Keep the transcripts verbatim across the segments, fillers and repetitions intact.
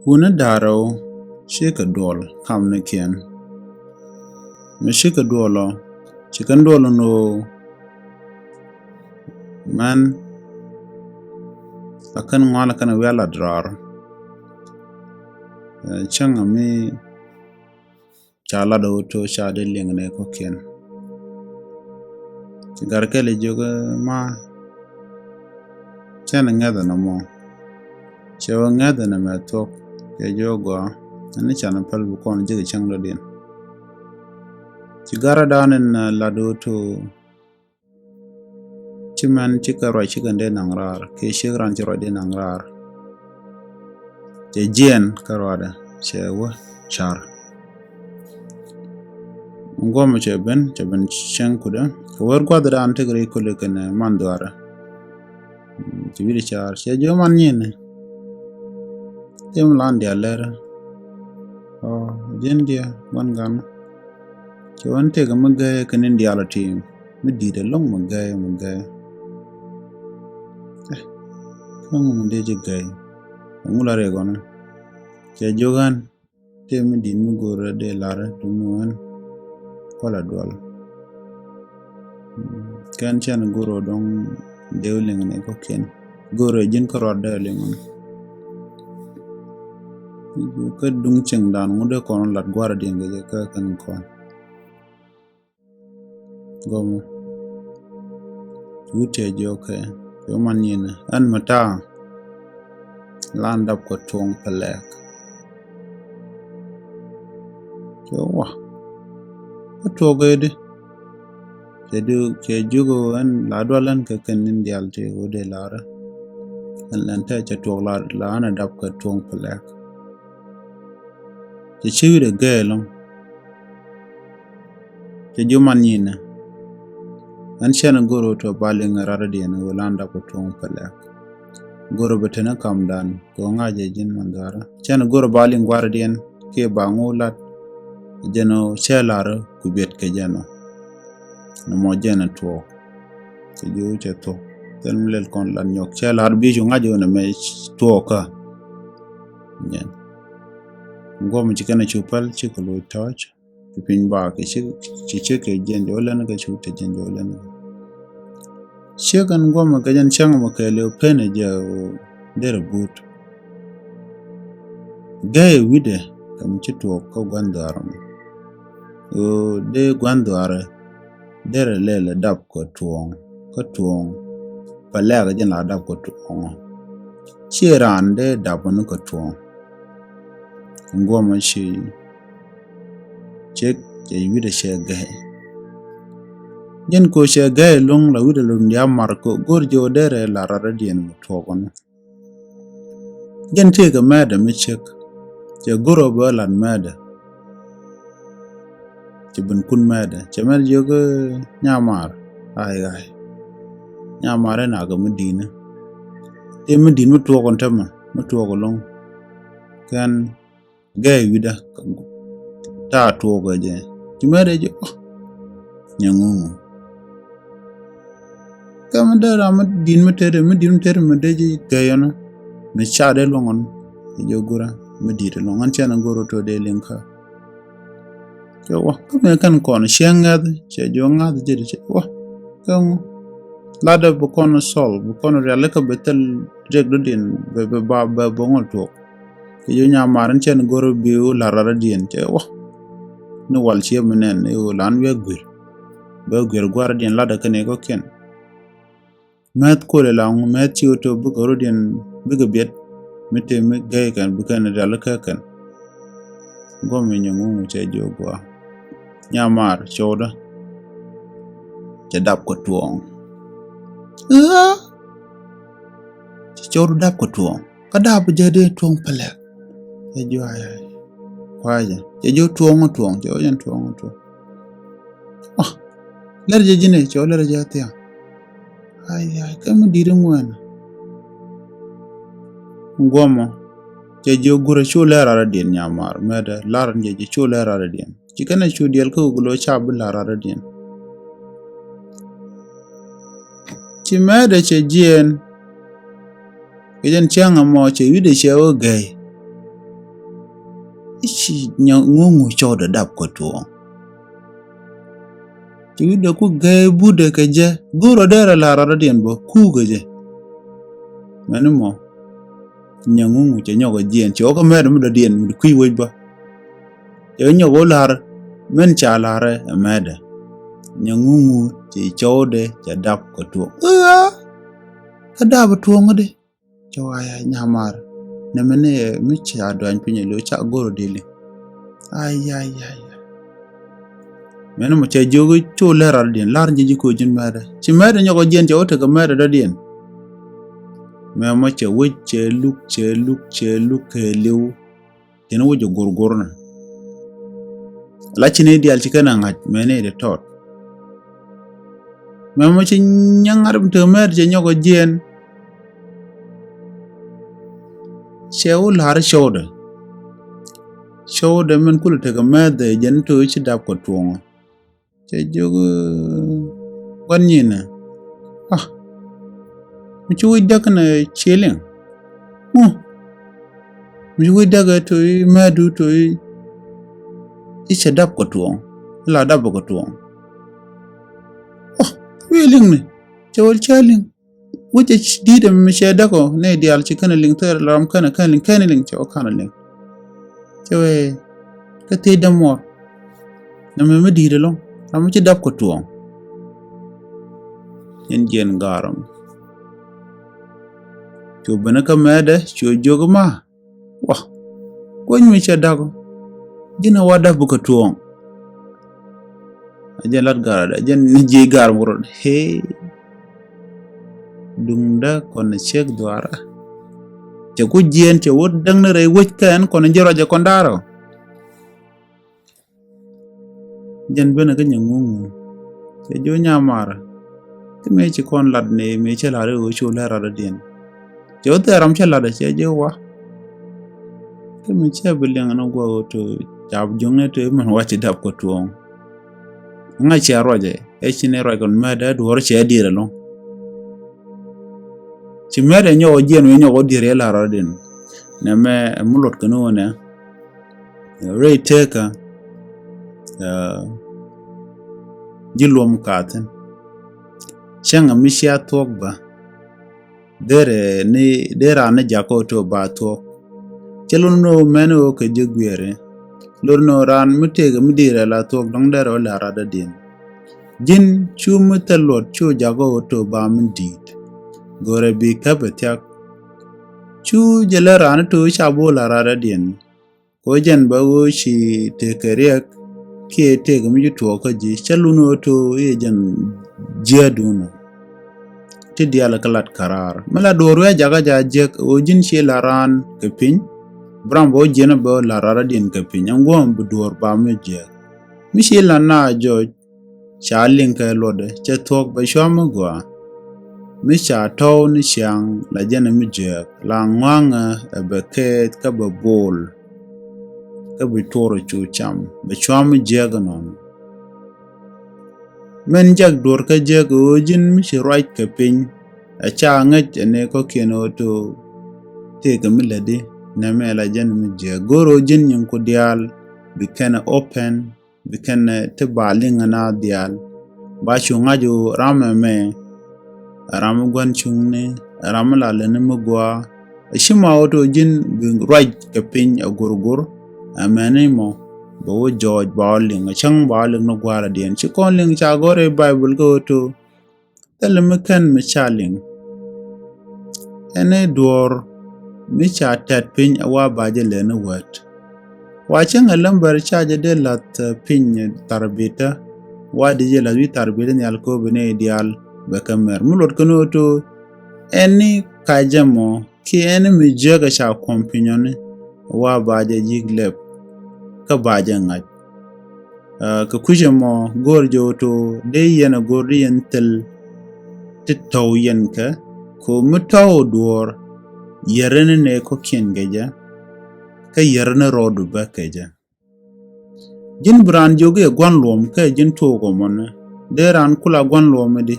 Wuni da̱rɛ ɣöö cikɛ duɔl kamnikiɛn. Mi cikɛ duɔl ɔ, ci kɛn duɔl ni ɣöö mɛn a kɛn ŋuan a kɛn wi̱i̱ a lat raar. Ɛ, cäŋ mi ca lat ɣöö to̱ ca dee liŋ ni kɔ̱kiɛn. Ci gar kɛl jiök, ma cɛn ŋɛth ɛn ɛmɔ. Cɛ wä ŋɛth ɛn ɛmɛ thuɔ̱k, cɛ jiök gɔaa, ɛn ni can päl bi kɔn jek cäŋ dɔ̱diɛn. Ci gar ɛ da̱a̱n ɛn lat ɣöö to̱ ci mɛn cikɛ ruac cikɛ dee naŋ raar, kiɛ ciek ran ci ruac dee naŋ raar. Cɛ jiɛn kä ruaadɛ, cɛ wä car. Guɔmɛ cɛ ben, cɛ ben cäŋ kudɛ kɛ wer gua̱th dan tekɛ ri kuli kɛn man dhuaarɛ. Ci wi̱cdɛ car, cɛ jiök man nyin. Tim lan diaal lɛr. Ɔ, ji̱n diɛ guan gan. Cɛ wän tekɛ mi gɛy kɛ ni diaal a tim. Mi di̱i̱t ɛlɔ̱ŋ mi gɛy, mi gɛy. Ɛ, kä ŋu mi dee ji̱ gɛy? Ɛŋu la rɛy gɔnɔ? Cɛ jiök ɣän, tëë mi di̱i̱t mi go̱o̱rä dee la̱rä duŋni ɣän kuala dual. Kɛn cɛn go̱o̱rä dɔ̱ŋ dee liŋ ni kɔ̱kiɛn. Go̱o̱rä ji̱n kä ruat dee liŋ ɣän. Kä duŋ cieŋdan ŋut dee kɔn lat gua̱rä diɛn kɛ jɛ kä kɛn kɔn. Gɔmɔ. Wut cɛ jiök kɛ, cɛ man nyin, ɛn mi ta̱a̱. Lan dap kɛ tuɔ̱ŋ pɛ lɛk. Cɛ wä. Kä tuɔ̱k ɛ di. Cɛ di, cɛ jiök ɛ ɛn la dual ɛn kɛ kɛn in diaal ti wä dee la̱rä. Ɛn lɛn tɛ cɛ tuɔ̱k la, la ɛn dap kɛ tuɔ̱ŋ pɛ lɛk. Cɛ ci wi̱dɛ gɛɛ ɛlɔ̱ŋ. Cɛ jiök man nyinɛ. Ɛn cɛn go̱r ɣöö tɔ ba liŋ ɛ rat ɛ diɛn ɣöö lan dap kɛ tuɔ̱ŋ pɛ lɛk. Go̱r ɣöö bɛ teni kamdan kɛ ɣöö ŋa̱c ɛ ji̱n man dhuaarä. Cɛn go̱r ɣöö ba liŋ gua̱r ɛ diɛn kiɛ ba ŋu lat. Jɛn ɣöö cɛ la̱r ku biɛt kɛ jɛn ɣöö. Nɔmɔ jɛn ɛ tuɔɔk. Cɛ jiök cɛ thuɔ̱k. Thil mi lɛl kɔn lat nyɔk cɛ la̱r bi cu ŋa̱c ɣöö nɛmɛ tuɔɔkä. Jɛn. Guɔm ci kɛn ɛ cu päl cikɛ loc tɔ̱ɔ̱c. Ci piny ba kɛ ci, ci ciek kɛ jiɛn jɔw lɛn kɛ cu te jiɛn jɔw lɛn kɛ. Ciek ɛn guɔmɛ kɛ jɛn cäŋ mɛ kɛɛliw pen ɛ jɛ ɣöö derɛ but. Gɛy wi̱dɛ kɛ mi ci tuɔɔk kä gua̱n dhuaar mɔ. Ɣöö dee gua̱n dhuaarɛ derɛ lɛl ɛ dap kɛ tuɔɔŋ, kä tuɔɔŋ. Pɛ lɛk jɛn la dap kɛ tuɔɔŋ. Ciɛ raan dee dap ni kɛ tuɔɔŋ. Guɔmɛ ci ciek cɛ wi̱dɛ cɛ gɛy. Jɛn ko cɛ gɛy luŋ la wi̱dɛ luŋ diaal mar ko go̱r jɛ wä derɛ la rat radiɛn mi tuɔɔk ni. Jɛn tëëkɛ mɛɛdɛ mi ciek cɛ go̱r wä bä lat mɛɛdɛ. Cɛ ben kun mɛɛdɛ cɛ mɛɛdɛ jiök nyamar. Ay ay. Nyamar in akɛ mi di̱i̱ni. Tëë mi di̱i̱t mi tuɔɔk ni tämɛ mi tuɔɔk luŋ. Kɛn gɛy wi̱dä ta̱a̱ tuɔɔk ɛ jɛ. Ci mɛɛdɛ jɛ ɔ nyɛ ŋuŋu. Kɛ mi dee ram mi di̱i̱t mi teri mi di̱i̱t mi teri mi dee ji̱ gɛy ɔnɔ. Mi ca dee luɔ̱ŋ ɔnɔ. Jɛ go̱rä mi di̱i̱t luɔ̱ŋ ɔn cɛn go̱rä tɔ dee liŋ kä. Cɛ wä kä mi kɛn kɔn ciɛ ŋɛth cɛ jiɔ ŋath jɛ di cɛ wä. Kä ŋu latdɛ bi kɔn sɔl bi kɔn riali kä bi thil riɛk dɔ̱diɛn bɛ bɛ ba bɛ bä ŋɔl tuɔɔk. Kɛ jiɔ nyamar in cɛn go̱rä bi wä la raradiɛn cɛ wä. Ni wal ciɛ mi nɛn i̱ wä lan wiɛ guir. Bɛ guir guaradiɛn latdɛ kɛn i̱ kɔkiɛn. Mɛth kolɛ la ŋu mɛth ci wä tɔ bikɛ rɔdiɛn bikɛ biɛt. Mi te mi gɛy kɛn bikɛn riali kä kɛn. Guɔm mi nyɛ ŋuŋ cɛ jiɔ gua. Nyamar cɔwdä. Cɛ dap kɛ tuɔɔŋ. Ɣä. Cɛ cɔwdä dap kɛ tuɔɔŋ. Kä dap jɛ dee tuɔŋ pɛlɛk. Cɛ jiɔ ay ay. Kuayɛ cɛ jiɔ tuɔɔŋ tuɔɔŋ cɛ wä jɛn tuɔɔŋ tuɔɔŋ. Ɔ lɛr jɛ ji̱n ɛ cɛ wä lɛr jɛ thiaŋ. Ay ay kɛ mi di̱t iŋuɛn. Guɔmɔ cɛ jiɔ gurɛ cu lɛr raradiɛn nyamar mɛtɛ lar jɛ jɛ cu lɛr raradiɛn. Ci kɛn a cu diɛl kä wä gulo ca bi lar raradiɛn. Ci mɛtɛ cɛ jiɛn. Kɛ jɛn cäŋ ɛmɔ cɛ wi̱dɛ cɛ wä gɛy. Ci nyɛ ŋuŋu cɔwdɛ dap kɛ tuɔɔŋ. Ci wi̱cdɛ ku gɛɛ budɛ kɛ jɛ go̱o̱rɔ derɛ la rɔɔdɛ diɛn bä kukɛ jɛ. Mɛni mɔ nyɛ ŋuŋu cɛ nyɔk ɛ jiɛn cɛ wä kä mɛɛdɛ mi dɔ̱diɛn mi kui̱ wec bä. Cɛ nyɔk wä la̱r mɛn ca la̱rɛ ɛ mɛɛdɛ. Nyɛ ŋuŋu cɛ cɔwdɛ cɛ dap kɛ tuɔɔŋ. Kä dap ɛ tuɔɔŋ di. Cɛ wä ya nyamar. Nɛ mɛni mi ca duany piny ɛ lo̱ ca go̱r ɔ dili. Ay ay ay ay. Mɛni mɔ cɛ jiök i̱ cu lɛr rɔɔdɛ diɛn lar ji̱ ji̱ ko̱ ji̱n mɛɛdɛ. Ci mɛɛdɛ nyɔk ɔ jiɛn cɛ wä tekɛ mɛɛdɛ dɔ̱diɛn. Mɛ mɔ cɛ wec cɛ luk cɛ luk cɛ luk kɛ liw. Cɛ ni wec ɔ gurgur ni. La ci ni diaal ci kɛn a ŋa̱c mɛ ni di tɔt. Mɛ mɔ ci nyɛ ŋa̱r mi tekɛ mɛɛdɛ cɛ nyɔk ɔ jiɛn. Cɛ wä la̱r cɔwdɛ. Cɔwdɛ min kulɛ tekɛ mɛɛdɛ jɛn to̱ ci dap kɛ tuɔɔŋ. Cɛ jiök gua̱n nyinɛ. Ah. Mi ci wec däk nɛ ci liŋ. Huh. Mi ci wec däk ɛ to̱ i̱ mɛɛdu to̱ i̱ i̱ cɛ dap kɛ tuɔɔŋ. I̱ la dap kɛ tuɔɔŋ. Oh, wi̱i̱ liŋ ni. Cɛ wä cɛ liŋ. Wec ɛ di̱i̱t ɛmɛ mi cɛ däk ɔ nɛ diaal ci kɛn ɛ liŋ thɛɛr la ram kɛn ɛ kɛn ɛ liŋ kɛn ɛ liŋ cɛ wä ka̱n ɛ liŋ. Cɛ wee kä thiec dämuɔr. Nɛ mɛ mi di̱i̱t ɛlɔ̱ŋ ram mi ci dap kɛ tuɔɔŋ. Yɛn jiɛn ga̱a̱r ɛmɛ. Cu ben kä mɛɛdɛ cu jiök ma. Wa. Kuɔny mi cɛ dap. Ji̱n a wa dap kɛ tuɔɔŋ. A jɛn lat ga̱a̱r a jɛn ni jiɛc ga̱a̱r murot. Hee. Duŋdä kɔn cek dhuaara. Cɛ ku jiɛn cɛ wä däŋ ni rɛy wec kɛn kɔn jiɛ ruacɛ kɔn da̱rä. Jɛn benɛ kä nyɛ ŋuŋ ŋuŋ. Cɛ jiɔ nyamar. Kä mëë ci kɔn lat ni mëë cɛ lar i̱ ɣöö cu lɛr rat dɔ̱diɛn. Cɛ wä thɛɛr ram cɛ lat cɛ jiɔ wa. Kä mëë cɛ bi liɛŋ ni guɔ ɣöö to cap juŋni to i̱ mɛn wa ci dap kɛ tuɔɔŋ. Ŋa̱c cɛ ruacɛ ɛ ci ni ruac kɔn mɛt ɛ duɔ̱ɔ̱r cɛ dier ɛlɔ̱ŋ. Ci mɛt ɛ nyɔk ɔ jiɛn wi̱i̱ nyɔk ɔ dier yɛ lar rat dɔ̱diɛn. Nɛ mɛ ɛ mi luɔt kɛn ɣöö nɛ. Rɛy tekä ji̱ luɔm ka̱thi̱n. Cäŋ mi cia thuɔ̱k bä. Derɛ ni derɛ raan ni jakä ɣöö te ba thuɔ̱k. Cä lon ni ɣöö mɛn ɣöö kɛ ji̱ guiɛɛri. Lon ni ɣöö raan mi tëëkɛ mi di̱i̱rɛ la thuɔ̱k dɔ̱ŋ derɛ ɣöö la rat dɔ̱diɛn. Ji̱n cu mi thil luɔt cu jakä ɣöö te ba mi di̱i̱t. Go̱rɛ bi käp ɛ thiak. Cu jɛ lɛ raan ni te ɣöö ca bo̱o̱ la rat dɔ̱diɛn. Kɛ ɣöö jɛn bä ɣöö ci tëëkɛ riɛk kiɛ tëëkɛ mi ci tuɔɔk kä ji̱ cä lun ɣöö to i̱ jɛn jiäätdun. Ti diaal kä lat käraar mi la duɔ̱ɔ̱r wi̱i̱ a jakä ja̱ jiäk ɣöö ji̱n ci la raan kɛ piny. Bi ram bä ɣöö jiɛn bä la raan radiɛn kɛ piny ɛn guɔ̱ɔ̱m bi duɔ̱ɔ̱r ba mi jiääk. Mi ci la na jɔc ca liŋ kɛ luɔtdɛ cɛ thuɔ̱k bɛ cuam mi gɔaa. Mi ca tɔ̱w ni ciaŋ la jɛn mi jiääk la ŋua̱ŋɛ ɛ bɛ kɛɛth kä bɛ bo̱o̱l. Kä bi tuɔr cu cam bɛ cuam mi jiääk ɛnɔn. Min jak duɔ̱r kä jiääk ɣöö ji̱n mi ci ruac kɛ piny. Ɛ ca ŋäc ɛ ni kɔ̱kiɛn ɣöö to tëëkɛ mi lätdi nɛmɛ la jɛn mi jiääk go̱r ɣöö ji̱n nyin ku diaal bi kɛn ɛ open. Bi kɛn ti ba liŋ na diaal. Ba cu ŋa̱c ram ɛmɛ. Ram mi gua̱n cuŋni ram mi la leni mi gua. Ci ma wä to ji̱n bi ruac kɛ piny a gurgur. Ɛmɛni mɔ bɛ wä jɔɔc ba wä liŋ cäŋ ba wä liŋ ni gua̱a̱r a diɛn ci kɔn liŋ ca gɔr i̱ Baibul kä wä to. Thilɛ mi kɛn mi ca liŋ. Ɛn i̱ duɔ̱ɔ̱r mi ca tɛt piny ɛ wa ba jɛ lɛni wät. Wa cäŋ ɛ lämbär ca jɛ dee la̱th piny tharbitdä. Wa di jɛ la̱th wi̱i̱ tharbitdä nhial kööbi ni diaal bɛ kɛ mɛr mi luɔt kɛn ɣöö to. Ɛn i̱ ka jɛ mɔ kiɛ ɛn i̱ mi jiäk ɛ ca kuɔ̱m pinyɔni. Wa ba jɛ yi̱k lɛp kä ba jɛ ŋa̱c. Kɛ kui̱cɛ mɔ go̱o̱r jɛ ɣöö to dee yɛn a go̱o̱r di yɛn thil ti tɔ̱w yɛn kɛ kɛ ɣöö mi tɔ̱w duɔ̱ɔ̱r. Yɛrɛ ni nɛ kɔ̱kiɛn kɛ jɛ kä yɛrɛ ni rɔɔdu bä kɛ jɛ. Ji̱n bi raan jiök i̱ ɛ gua̱n luɔ̱m kä ji̱n tuɔɔk ɔ mɔnɛ dee raan kula gua̱n luɔ̱m i̱di.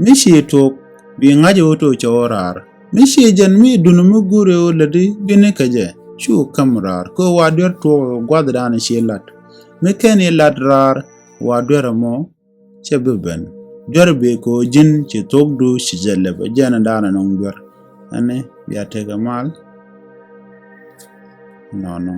Mi ci tuɔɔk bi ŋa̱c ɣöö to cɛ ɣöö raar mi ci jɛn mi duni mi guur ɣöö lätdi bi ni kɛ jɛ. Cu käm raar kɛ ɣöö wa duer tuɔɔk kɛ gua̱thdan ciɛ lat. Mi /keni lat raar wa duer ɛmɔ cɛ bi ben. Duer bek kɛ ɣöö ji̱n ci thokdu ci jɛ lɛp, ɛ jɛn ɛ da̱a̱n ɛ nɔŋ duer. Ɛni bia tekɛ mal? Nɔnɔ.